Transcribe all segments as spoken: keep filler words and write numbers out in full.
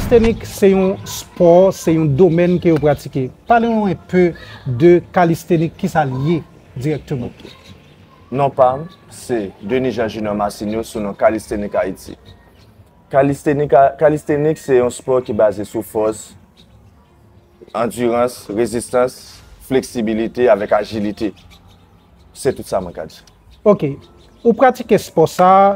Kalistenik se yon spò, se yon domèn ke yo pratike. Pale nou enpe de kalistenik, kisa l ye dirèkteman. Non pa m, se Denis Jean Junior Massigno sou non Calisthenic Haiti. Kalistenik, kalistenik se yon spò ki baze sou fòs, andirans, rezistans, fleksibilite avèk ajilite. Se tout sa mwen ka di. Ok, ou pratike spò sa a,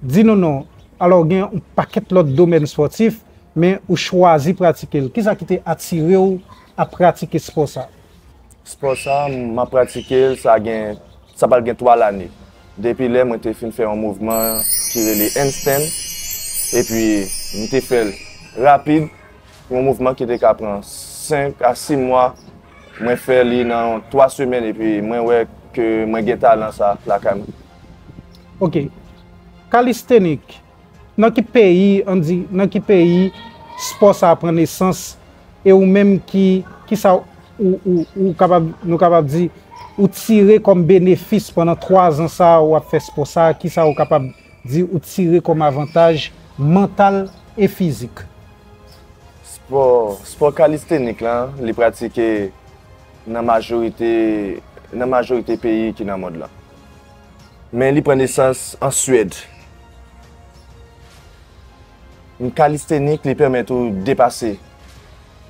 di nou non. Alò, gen yon pakèt lòt domèn espòtif, men ou chwazi pratike l. Kisa ki te atire w a pratike spò sa a? Spò sa, m ap pratike l, sa gen, sa pral gen twa lane. Depi lè mwen te fin fè yon mouvman ki rele handstand, epi m te fè l rapid, yon mouvman ki te ka pran senk a sis mwa, mwen fè li nan twa semèn, epi mwen wè ke mwen gen talan sa lakay mwen. Ok. Kalistenik, nan ki peyi, ann di, nan ki peyi spò sa a pran nesans, e ou menm ki, kisa ou, ou, ou kapab, nou kapab di, ou tire kòm benefis pandan twa zan sa a ou ap fè spò sa a, kisa ou kapab di ou tire kòm avantaj mantal e fizik? Spò, spò kalistenik lan, li pratike nan majorite, nan majorite peyi ki nan mond lan. Men li pran nesans an Swèd. Kalistenik, li pèmèt ou depase,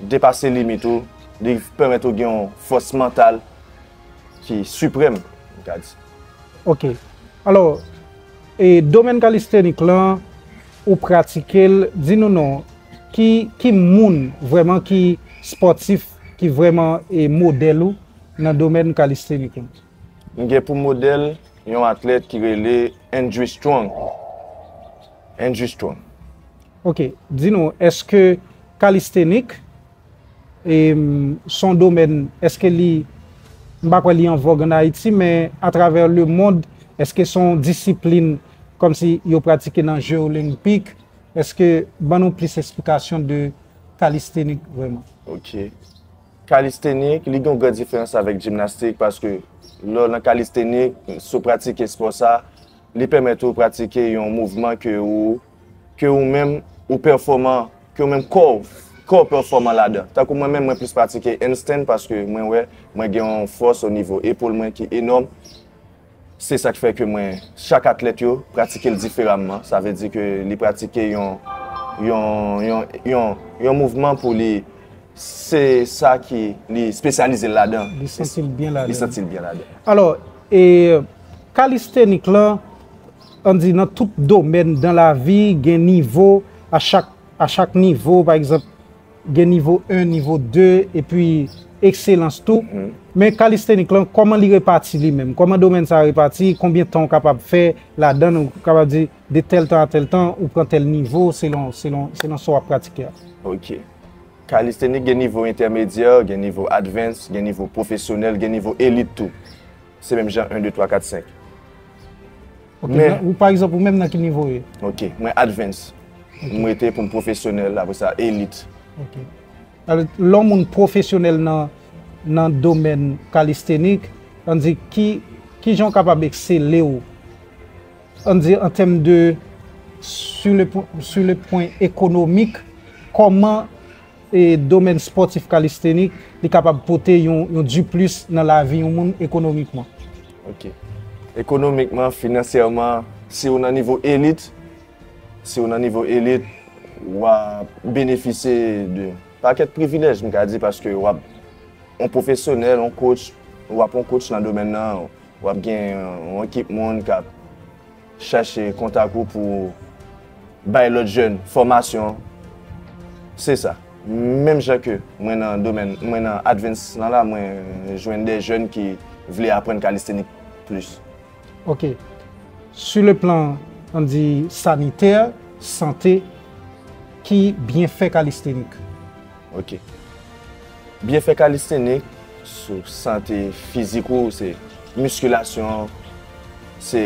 depase limit ou, li pèmèt ou gen yon fòs mantal ki siprèm, m ka di. Ok. Alò, e domèn kalistenik lan, ou pratike l, di nou non, ki, ki moun vrèman ki spòtif, ki vrèman e modèl ou nan domèn kalistenik lan? M gen pou modèl yon atlèt ki rele Andrew Strong. Andrew Strong. Ok, di nou, èske kalistenik e, m, se yon domèn, èske li, m pa kwè li an vòg ann Ayiti, men atravè lemonn, èske se yon disiplin kòmsi yo pratike nan Je Olenpik? Èske, ban nou plis esplikasyon de kalistenik vrèman? Ok. Kalistenik, li gen yon gran diferans avèk jimnastik paske lè w nan kalistenik, si w pratike spò sa, li pèmèt ou pratike yon mouvman ke ou, ke ou menm ou pèfòman, ke ou menm kò w, kò w pèfòman ladan. Tankou mwen menm, mwen plis pratike handstand paske mwen wè mwen gen yon fòs o nivo epòl mwen ki enòm. Se sa k fè ke mwen, chak atlèt yo pratike l diferaman. Sa vle di ke li pratike yon, yon, yon, yon, yon mouvman pou li, se sa ki li espesyalize l ladan. Li santi l byen ladan. Li santi l byen ladan. Alò, e kalistenik lan, ann di nan tout domèn dan lavi, gen nivo, a chak, a chak nivo, pa egzanp, gen nivo en, nivo de, epi ekselans tou. Men kalistenik lan, kòman li repati li menm? Kòman domèn sa a repati? Konbyen tan w kapab fè ladan l? Ou kapab di, de tèl tan a tèl tan, ou pran tèl nivo, selon, selon, selon sa w ap pratike a. Ok. Kalistenik gen nivo entèmedyè, gen nivo advance, gen nivo pwofesyonèl, gen nivo elit tou. Se menm jan en, de, twa, kat, senk. Ok, men, ou, pa egzanp, ou menm nan ki nivo w ye? Ok, mwen advance. M rete pou m pwofesyonèl, apre sa, elit. Ok. Alò, lè yon moun pwofesyonèl nan, nan domèn kalistenik, ann di, ki, ki jan w kapab eksele w? Ann di, an tèm de, sur le, po- sur le point économique, kòman e domèn spòtif kalistenik, li kapab pote yon, yon diplis nan lavi yon moun ekonomikman. Ok. Ekonomikman, finansyèman, si w nan nivo elit, si w nan nivo elit, w ap benefisye de pakèt privilèj, m ka di, paske w ap yon pwofesyonèl, yon coach, w ap yon coach nan domèn nan, w ap gen yon ekip moun k ap chache kontak ou pou bay lòt jèn fòmasyon. Se sa. Menm jan ke mwen nan domèn, mwen nan advance lan la, mwen jwenn de jèn ki vle aprann kalistenik plis. Ok. Sur le plan, ann di, sanitè, sante, ki byenfè kalistenik? Ok. Byenfè kalistenik sou sante fizik ou, se miskilasyon, se,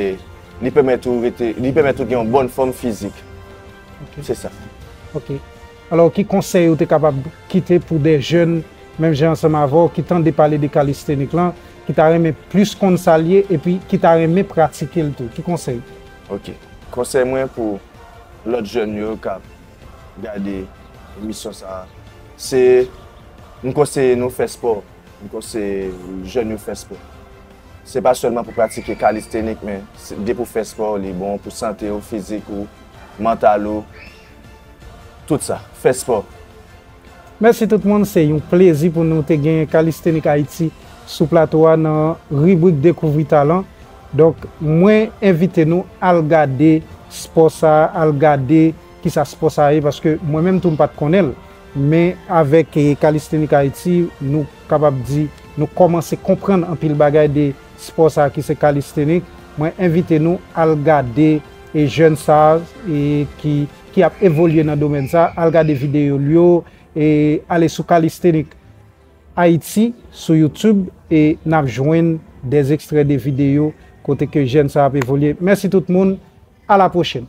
li pèmèt ou rete, li pèmèt ou gen yon bòn fòm fizik. Ok. Se sa. Ok. Alò, ki konsèy ou te kapab kite pou de jèn, menm jan ansanm avè w, ki tande pale de kalistenik lan, ki ta renmen plis konn sa l ye, epi ki ta renmen pratike l tou? Ki konsèy? Ok. Konsèy mwen pou lòt jèn yo k ap gade emisyon sa a. Se, m konseye nou fè spò. M konseye jèn yo fè spò. Se pa sèlman pou pratike kalistenik, men se, depi w fè spò, li bon pou sante w, fizik ou, mantal ou, tout sa. Fè spò. Mèsi tout moun, se yon plezi pou nou te gen Calisthenics Haïti sou plato a nan ribrik Dekouvri Talan. Donk, mwen envite nou al gade spò sa a, al gade kisa spò sa a ye, paske mwen menm tou m pa t konnen l. Men avèk eh, Calisthenics Haïti, nou kapab di nou kòmanse konprann anpil bagay de spò sa a ki se calisthenics. Mwen envite nou al gade e jèn sa a e ki, ki ap evolye nan domèn sa a, al gade videyo l yo, e ale sou Calisthenics Haïti sou YouTube e n ap jwenn des extraits de videyo kote ke jèn sa ap evolye. Mèsi tout moun, a la pwochèn.